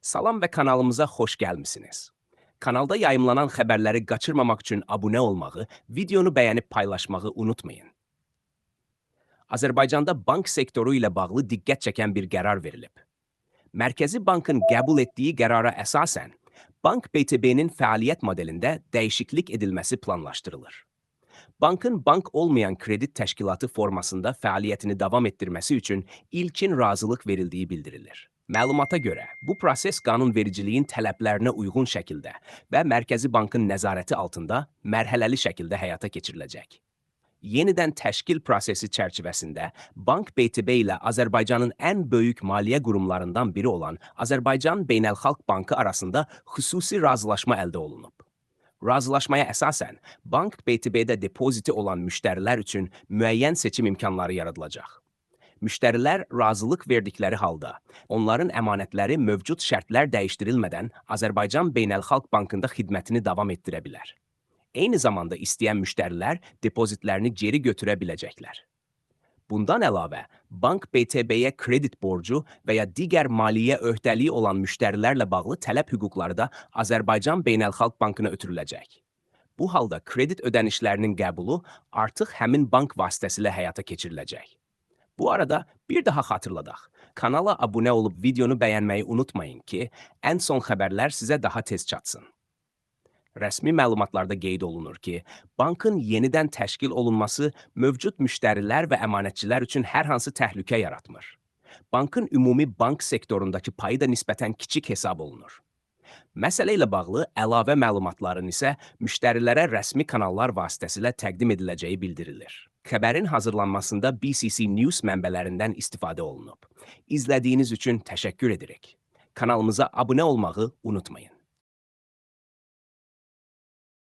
Salam və kanalımıza xoş gəlmisiniz. Kanalda yayımlanan xəbərləri qaçırmamaq üçün abunə olmağı, videonu bəyənib paylaşmağı unutmayın. Azərbaycanda bank sektoru ilə bağlı diqqət çəkən bir qərar verilib. Mərkəzi Bankın qəbul etdiyi qərara əsasən, Bank BTB-nin fəaliyyət modelində dəyişiklik edilməsi planlaşdırılır. Bankın bank olmayan kredit təşkilatı formasında fəaliyyətini davam etdirməsi üçün ilkin razılıq verildiyi bildirilir. Məlumata görə, bu proses qanunvericiliyin tələblərinə uyğun şəkildə və Mərkəzi Bankın nəzarəti altında mərhələli şəkildə həyata keçiriləcək. Yenidən təşkil prosesi çərçivəsində Bank BTB ilə Azərbaycanın ən böyük maliyyə qurumlarından biri olan Azərbaycan Beynəlxalq Bankı arasında xüsusi razılaşma əldə olunub. Razılaşmaya əsasən, Bank BTB-də depoziti olan müştərilər üçün müəyyən seçim imkanları yaradılacaq. Müştərilər razılıq verdikləri halda, onların əmanətləri mövcud şərtlər dəyişdirilmədən Azərbaycan Beynəlxalq Bankında xidmətini davam etdirə bilər. Eyni zamanda istəyən müştərilər depozitlərini geri götürə biləcəklər. Bundan əlavə, bank BTB-yə kredit borcu və ya digər maliyyə öhdəliyi olan müştərilərlə bağlı tələb hüquqları da Azərbaycan Beynəlxalq Bankına ötürüləcək. Bu halda kredit ödənişlərinin qəbulu artıq həmin bank vasitəsilə həyata keçiriləcək. Bu arada bir daha xatırladaq. Kanala abunə olub videonu bəyənməyi unutmayın ki, ən son xəbərlər sizə daha tez çatsın. Rəsmi məlumatlarda qeyd olunur ki, bankın yenidən təşkil olunması mövcud müştərilər və əmanətçilər üçün hər hansı təhlükə yaratmır. Bankın ümumi bank sektorundakı payı da nisbətən kiçik hesab olunur. Məsələ ilə bağlı əlavə məlumatların isə müştərilərə rəsmi kanallar vasitəsilə təqdim ediləcəyi bildirilir. Xəbərin hazırlanmasında BCC News mənbələrindən istifadə olunub. İzlədiyiniz üçün təşəkkür edirik. Kanalımıza abunə olmağı unutmayın.